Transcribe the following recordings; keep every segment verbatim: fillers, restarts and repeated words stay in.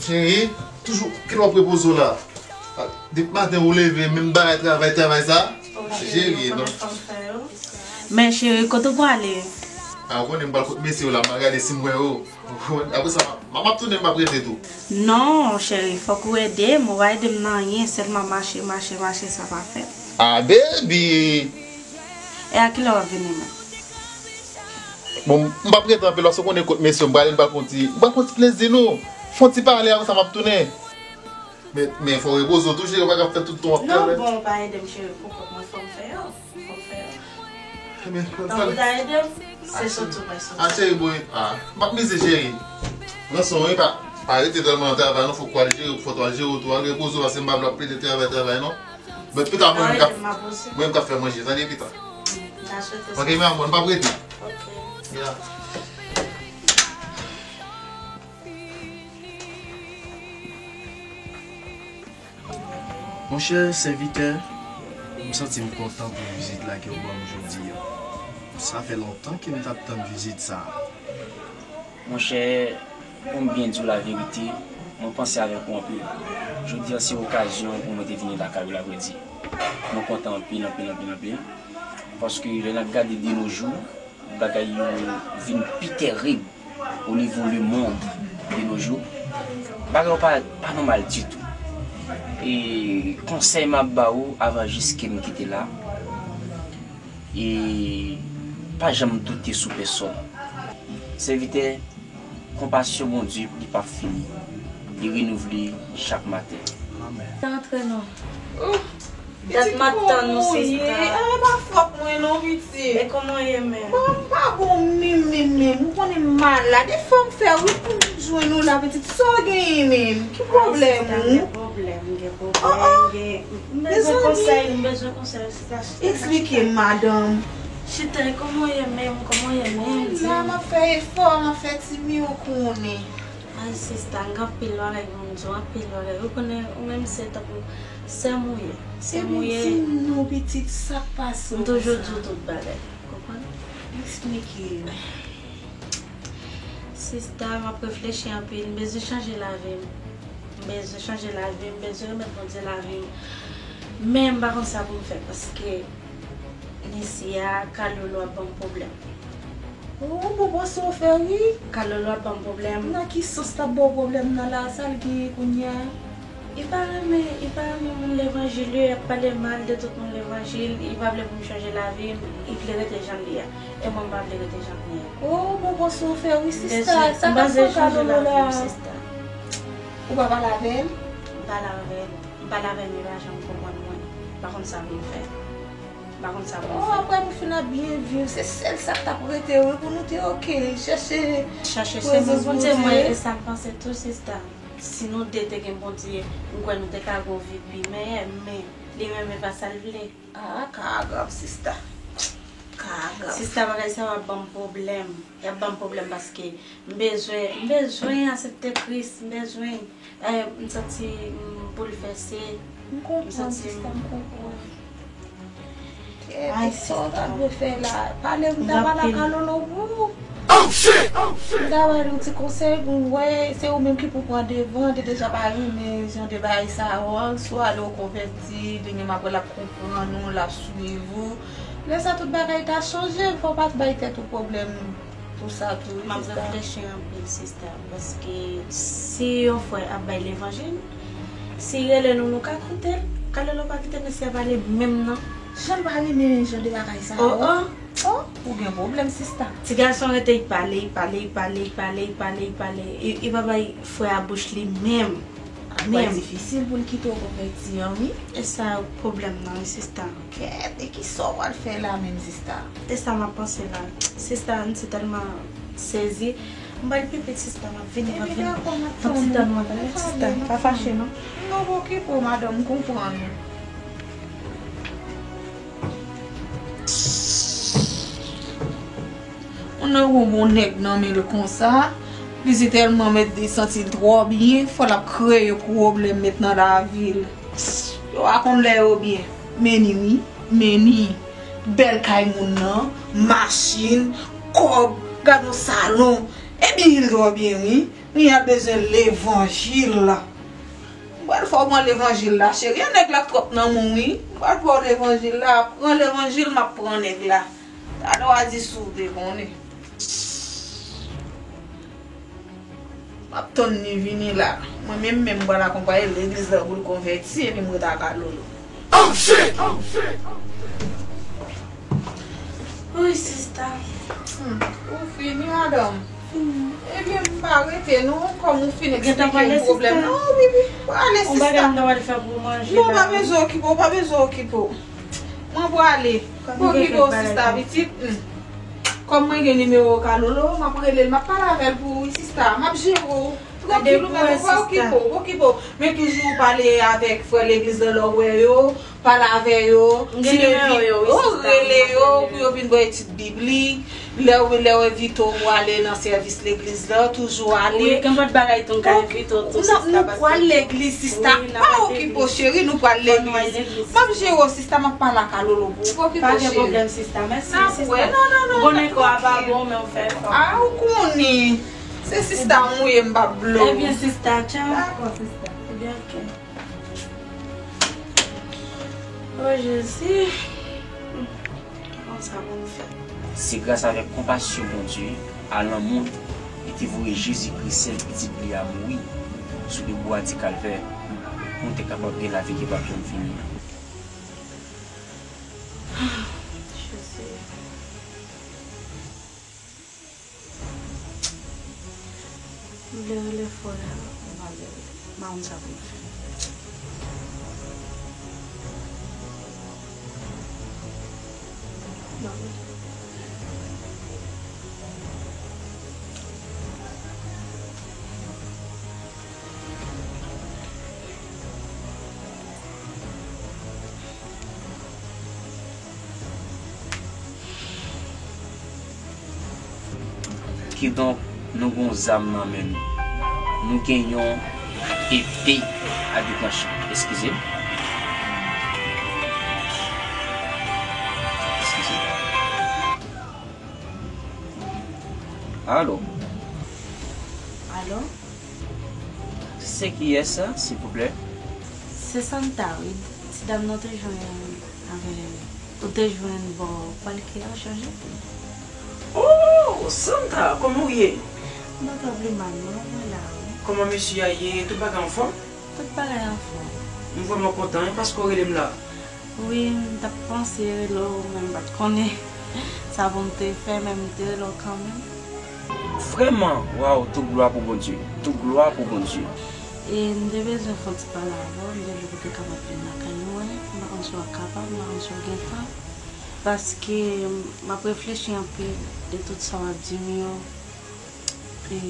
Cheri, toujou kilè w ap repoze w la? Depi maten ou leve, menm bagay, travay, travay sa. Cheri, non. Men cheri, kote w prale? A, ou konnen m pral kot mesye yo la, m a gade si m wè yo. Apre sa, m a, m ap tounen, m ap rete tou. Non, cheri, fòk ou ede m, ou pa ede m nan anyen, sèlman mache, mache, mache, sa pa fèt. A, baby! E a kilè w ap vini menm? Bon, m p ap rete anpil, paske w konnen kot mesye yo, m prale, m pral fè yon ti, m pral fè yon ti plezi nou. Fè yon ti pale, apre sa m ap tounen. Men, men fò w repoze w tou, cheri, ou pa ka fè tout tan w ap travay. Non, bon, ou pa ede m, cheri, pou kont mwen, fò m fè yo. Fò m fè yo. Ebyen, tankou w ta ede m, se soti ou pral soti. A, cheri, bon, a, m ap mize, cheri. Nan son, wi, pa, pa rete tèlman nan travay, non, fòk w al jere, fòk w al jere w tou, al repoze w, paske m pa vle w ap plede travay, travay, non. Men pita, mwen menm k ap, mwen menm k ap fè manje, tande, pita. Ok, men amò, m p ap rete. Ok. Ya. Monchè sèvitè, m santi m kontan pou vizit la ke w ban m jodi a. Sa fè lontan ke m t ap tann vizit sa a. Monchè, pou m byen di w laverite, mwen panse avèk ou anpil. Jodi a se okazyon pou mwen te vini lakay ou la, vrèdi. Mwen kontan anpil, anpil, anpil, anpil. Paske lè n ap gade de nos jours, bagay yo vin pi tèrib o nivo lemonn de nos jours. Bagay yo pa, pa nòmal ditou. E konsèy m ap ba ou avan jis ke m kite la, e pa janm doute sou pèsòn. Sèvitè, konpasyon Bondye li p ap fini. Li renouvle chak maten. Amèn. Sa antre non. Dat m ap tann ou, sista. E pa fòt mwen non, pitit. E kòman w ye menm? Bon, m pa bon menm, menm, menm. Ou konnen m malad. E fò m fè wi pou m jwenn ou la, pitit. Sa w genyen menm? Ki pwoblèm ou? Ay, sista, m gen pwoblèm, m gen pwoblèm, m gen, m bezwen konsèy, m bezwen konsèy, sista, chita. Eksplike m, madanm. Chita, e kòman w ye menm? Kòman w ye menm? Di m. La, m ap fè efò, m ap fè ti mi, ou konnen. Ay, sista, m gen anpil bagay pou m di w, anpil bagay. Ou konnen, ou menm se tankou sè m ou ye. Sè m ou ye. Ebyen, di m non, pitit, sa k pase w konsa? M toujou di w tout bagay. Konprann? Eksplike m. Sista, m ap reflechi anpil. M bezwen chanje lavi m. M bezwen chanje lavi m. M bezwen remèt Bondye lavi m. Men m pa konn sa pou m fè, paske Nisi a, Kalolo ap ban m pwoblèm. O, bon, bon, sa w fè, wi. Kalolo ap ban m pwoblèm. Nan ki sans l ap ba w pwoblèm nan la? Sa l genyen kounye a? Li pa renmen, li pa renmen moun levanjil yo, y ap pale mal de tout moun levanjil, li pa vle pou m chanje lavi m, li vle rete jan l ye a. E mwen, m pa vle rete jan m ye a. O, bon, bon, sa w fè, wi, sista. Sa k ap pran Kalolo la? Ou pa pale avè l? M pale avè l. M pale avè l, li pa janm konprann mwen. M pa konn sa pou m fè. M pa konn sa pou m fè. O, apre nou fin ap byen viv, se sèl sa k t ap rete, wi, pou nou te oke. Chèche prezans Bondye. Mwen, e sa m panse tou, sista. Si nou de te gen Bondye, m kwè nou te ka gen yon vi pi meyè, men li menm, e pa sa l vle. A, ka grav, sista. Ka grav. Sista, bagay sa yo ap ban m pwoblèm. Y ap ban m pwoblèm paske m bezwen, m bezwen aksepte Kris, m bezwen. Dayè, m santi m boulvèse. M konprann, sista, m konprann. Kèt, sa w ta dwe fè la? Pale, m ta pale ak Kalolo pou ou. M ta ba li yon ti konsèy pou w wè, se ou menm ki pou pran devan, te deja pa renmen jan de bagay sa yo, swa lè w konvèti, li menm apre l ap konprann ou, l ap swiv ou. Lè sa tout bagay ta chanje, fò w pa t bay tèt ou pwoblèm pou sa tou, wi, sista. M ap reflechi anpil, sista, paske si yon frè ap bay levanjil, si rele nou, nou ka koute l. Kalolo pa kite mesye a pale menm non. Jan l pa renmen jan de bagay sa yo. O, o. O, ou gen pwoblèm, sista. Ti gason rete, y pale, y pale, y pale, y pale, y pale, y pale. Y, y pa bay frè a bouch li menm. Ap bay difisil pou l kite w konvèti an, wi. E sa pwoblèm nan, wi, sista. Kèt, e kisa w pral fè la menm, sista? E sa m ap panse la. Sista, m si tèlman sezi. M pral pipi, sista, m ap vini, m ap vini. Ebyen, dakò, m ap tann ou. Yon ti tann mwen la, sista. Pa fache, non. Non, pa okipe w, madanm, m konprann ou. Moun nan gon bon nèg nan men l konsa, li se tèlman mèt li santi l twò byen, fò l ap kreye pwoblèm met nan lavi l. Yo pa konn lè yo byen. Men ni wi, men ni. Bèl kay moun nan, machin, kòb, gad yon salon. Ebyen, li twò byen, wi. Wi, al bezwen levanjil la. M pral fè w pran levanjil la, cheri. An nèg la twòp nan moun, wi. M pral fè w levanjil la. Pran levanjil, m ap pran nèg la. Talè w a di si w te konnen. M ap tann li vini la. Mwen menm, menm, m pral akonpaye l legliz la pou l konvèti, epi m ret ak Alolo. Oh, shit! Oh, shit! Wi, sista. Hmm. Ou fini, madanm? Fini. Ebyen, m pa rete, non, kòm ou fin eksplike m pwoblèm nan. Wi, wi, prale, sista. Yon bagay m ta pral fè pou manje la. Non, pa bezwen okipe w, pa bezwen okipe w. Mwen prale. Pa okipe w, sista, pitit. Hmm. Kòm mwen gen nimewo Kalolo, m ap rele l, m ap pale avè l pou ou, wi, sista. M ap jere w. Trankil, ou mèt, ou pa okipe w, okipe w. Men toujou pale avèk frè legliz lan lè w wè yo, pale avè yo. M gen nimewo yo, wi, sista. Rele yo pou yo vin ba w etid biblik. Lè w, lè w envite w pou ale nan sèvis legliz la, toujou ale. Wi, gen lòt bagay tou, m ka envite w tou, sista, paske nou pral legliz, sista. Pa okipe w, cheri, nou pral legliz. M ap jere w, sista, m ap pale ak Alolo pou ou. Pa okipe w, cheri. Pa gen pwoblèm, sista. Mèsi, sista. N ap wè. Non, non, non, pa trankil. M konnen kò a pa bon, men w fè efò. A, ou konnen. Se sista m ou ye, m p ap blo w. Ebyen, sista, tchaw. Dakò, sista. Ebyen, oke. O Jezi. Ki konsa pou m fè? Se gras avèk konpasyon Bondye a lanmou li te voye Jezi Kris, sèl Pitit li a, mouri sou lebwa di Kalvè pou nou te kapab gen lavi ki p ap janm fini an. Jezi. M vle rele frè a, m pa vle rele. M pa konn sa pou m fè. Kidonk, nou gen yon zam nan men nou. Nou gen yon epe a de tranchant. Eskize m. Eskize m. Alo? Alo? Se kiyès sa, silvouplè? Se Santa, wi. Ti dam nan te jwenn avè, ou te jwenn bò palke a chanje. Oh, Santa, kòman w ye? M pa twò pi mal, non, mwen la, wi. Kòman mesye a ye? Tout bagay anfòm? Tout bagay anfòm. M vrèman kontan, wi, paske w rele m la. Wi, m t ap panse rele w, men m pa t konnen sa pou m te fè, men m te rele w kanmenm. Vrèman, waw, tout glwa pou Bondye. Tout glwa pou Bondye. E m te bezwen fè yon ti pale avè w, m te vle pou w te kapab vin lakay mwen, m pa konn si w ap kapab, m pa konn si w gen tan. Paske m ap reflechi anpil de tout sa w ap di m yo. E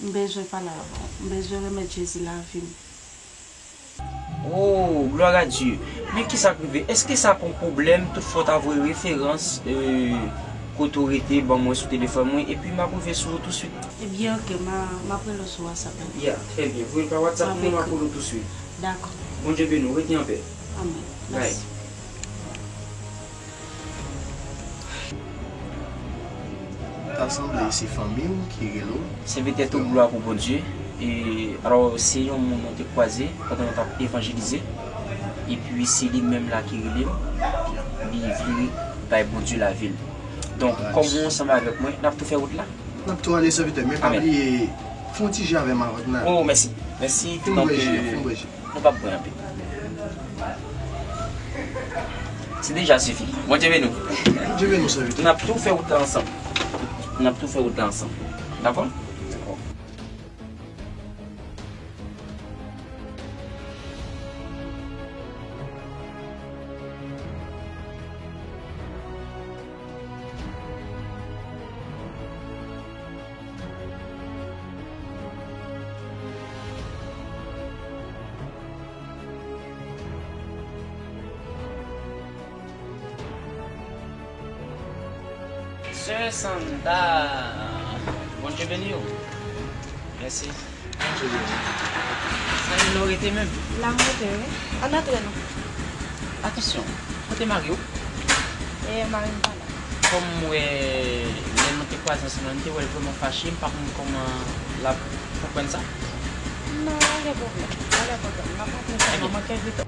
m bezwen pale avè w. M bezwen remèt Jezi lavi m. Oh, gloire à Dieu. Men kisa k rive? Èske sa pa yon pwoblèm? Toutfwa w ta voye referans, euh, kote w rete, ban mwen sou telefòn mwen, epi m ap rive sou ou touswit. Ebyen, oke, m a, m ap rele w sou WhatsApp la. Ya, trè byen. Voye l pa WhatsApp pou mwen, m ap rele w touswit. Dakò. Bondye beni w, rete anpè. Amèn. Bye. Mèsi. Ta sanble se fanmi w ki rele w. Se petèt tout glwa pou Bondye. E, alò, se yon moun nou te kwaze pandan nou t ap evanjelize. Epi se li menm la ki rele m. Li vle bay Bondye lavi l. Donk, kòm ou ansanm avèk mwen, n ap tou fè wout la. N ap tou ale, sèvitè, men pa bliye, fè yon ti je avè m avan n ale. Oh, mèsi. Mèsi. Fè yon bwè je, fè yon bwè je. Nou p ap pran anpil. Se deja sifi. Bondye beni w. Bondye beni w, sèvitè. N ap tou fè wout la ansanm. N ap tou fè wout la ansanm. Dakò? Dakò. Sè Santa, Bondye beni w. Mèsi. Bondye beni w. Sa e la w rete menm? La m rete, wi. Ann antre non. Atansyon, kote mari w? E mari m pa la. Kòm m wè lè nou te kwaze ansanm la, m te wè l vrèman fache, m pa konn kòman l ap konprann sa. Non, pa gen pwoblèm, pa gen pwoblèm. M ap rantre sèlman, mwen kenbe tan.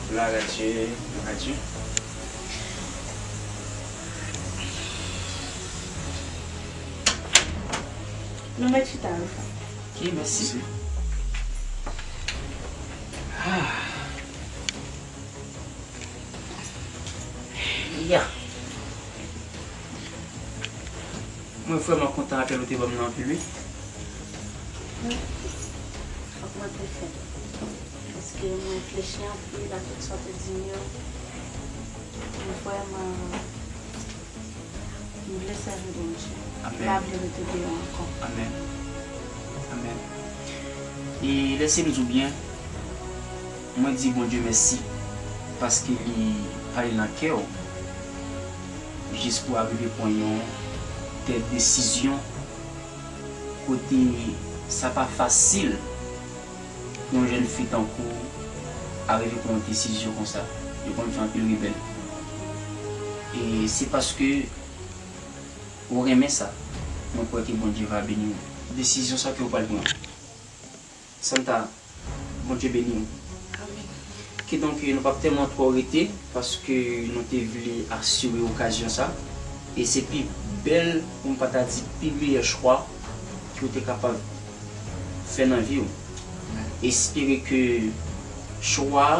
Gloire à Dieu, gloire à Dieu. Nou mèt chita, Alpha. Ok, mèsi. Ah. Ya. Mwen vrèman kontan apèl ou te ban m nan anpil, wi. Wi. Fòk mwen te fè. Paske mwen reflechi anpil a tout sa w te di m yo. Mwen vrèman, mwen vle sèvi Bondye. Amèn. M pa vle rete deyò ankò. Amèn. Amèn. E lèse m di w byen, mwen di Bondye mèsi paske li pale nan kè w jis pou w arive pran yon tèl desizyon kote sa pa fasil pou yon jèn fi tankou w arive pran yon desizyon konsa. Yo konn fè anpil rebèl. E se paske ou renmen sa. Mwen kwè ke Bondye va beni w. Desizyon sa ke w pral pran. Santa, Bondye beni w. Amèn. Kidonk, nou p ap tèlman twò rete, paske nou te vle asire okazyon sa. E se pi bèl, pou m pa ta di pi meyè chwa ke w te kapab fè nan vi w. Amèn. Espere ke chwa a,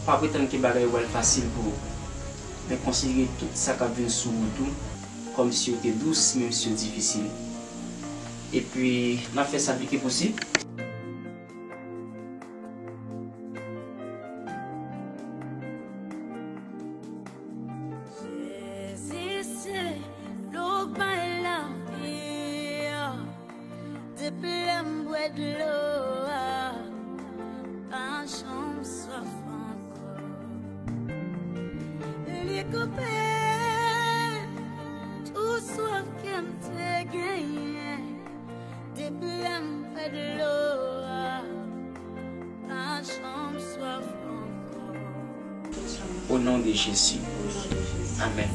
pa pretann ke bagay yo pral fasil pou ou, men konsidere tout sa k ap vin sou wout ou kòmsi yo te dous, menm si yo difisil. Epi, n ap fè sa pli ke posib. Jezi se dlo k bay lavi a. Depi lè m bwè dlo a, pa janm swaf ankò. Li koupe tou swaf ke m te genyen. Depi lè m bwè dlo a, pa janm swaf ankò. O non de Jezi. Amèn.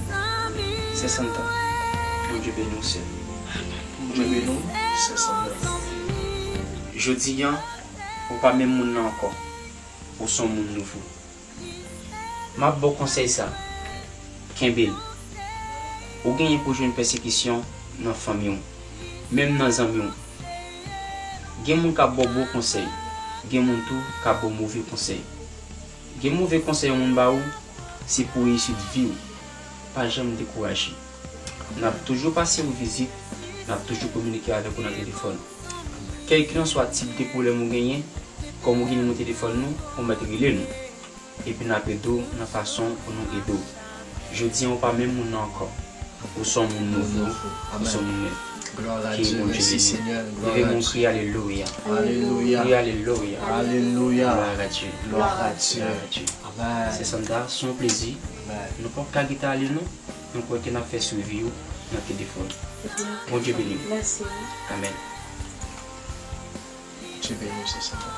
Sè Santa, Bondye beni w, sè. Bondye beni w, sè Santa. Jodi a, ou pa menm moun nan ankò. Ou se yon moun nouvo. M ap ba w konsèy sa. Kenbe l. Ou genyen pou jwenn pèsekisyon nan fanmi w, menm nan zanmi w. Gen moun k ap ba w bon konsèy, gen moun tou k ap ba w move konsèy. Gen move konsèy yon moun ba ou, se pou reyisit vi w. Pa janm dekouraje. N ap toujou pase ou vizit, n ap toujou kominike avèk ou nan telefòn. Kèlkelanswa tip de pwoblèm ou genyen, kòm ou gen nimewo telefòn nou, ou mèt rele nou. Epi n ap ede w nan fason pou nou ede w. Jodi a, ou pa menm moun nan ankò. Ou se yon moun nouvo. Ou se yon moun nèf. Glwa a Dye, mèsi Senyè. Leve moun kriye alelouya. Alelouya. Kriye alelouya. Alelouya. Glwa a Dye. Glwa a Dye. Amèn. Sè Sandra, se yon plezi. Amèn. Nou p ap ka kite ale non. Nou kwè ke n ap fè swivi w nan telefòn. Bondye beni w. Mèsi. Amèn. Bondye beni w, sè Sandra.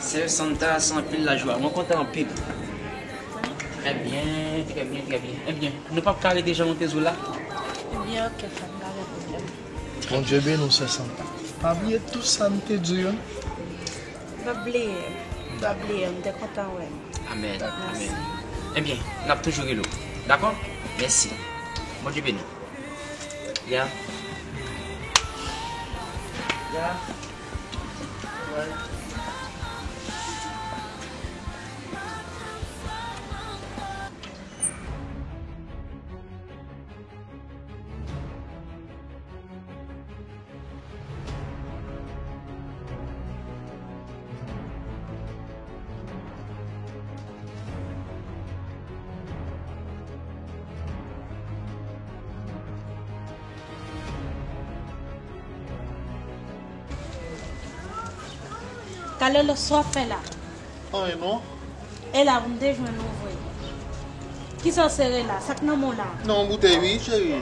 Sè Santa, se anpil lajwa. Mwen kontan anpil. Trè byen, trè byen, trè byen. Ebyen, nou p ap ka rete jan nou te di w la? Ebyen, ok, frè m, pa gen pwoblèm. Bondye beni w, sè Santa. Pa bliye tout sa m te di w yo, non. M p ap bliye. M p ap bliye. M te kontan wè nou. Amèn. Mèsi. Amèn. Ebyen, n ap toujou rele w. Dakò? Mèsi. Bondye beni w. Ya. Ya. Wè. Kalolo, sa w ap fè la? Anyen non. E la, m te jwenn ou vre. Kisa w sere la? Sa k nan men w la? Non, yon boutèy wi, cheri.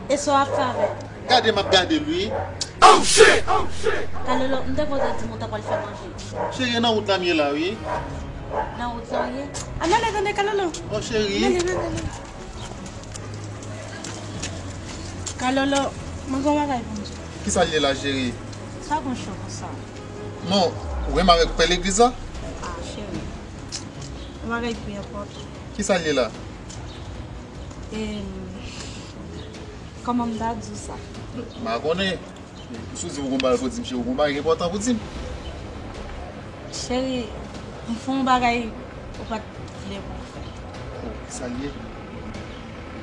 E sa w ap fè avè l? Gade m ap gade l wi. Kalolo, m te kontan di m ou ta pral fè manje. Cheri, e nan wout la m ye la wi. Nan wout la w ye? Ann ale tande, Kalolo. Oh, cheri. Ann ale, ann ale. Kalolo, mwen gen yon bagay pou m di w. Kisa l ye la, cheri? Sa gon cho konsa? Non, ou renmen avèk pè legliz la? Ah, cheri. Yon bagay pi enpòtan. Kisa l ye la? Em, kòman m ta di w sa? M pa konnen. Ou sou di ou gon bagay pou di m, cheri, ou gon bagay enpòtan pou di m. Cheri, m fè yon bagay ou pa t vle pou m fè. Oh, kisa l ye?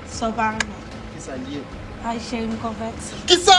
Sa w pa renmen. Kisa l ye? Ay, cheri, m konvèti. Kisa?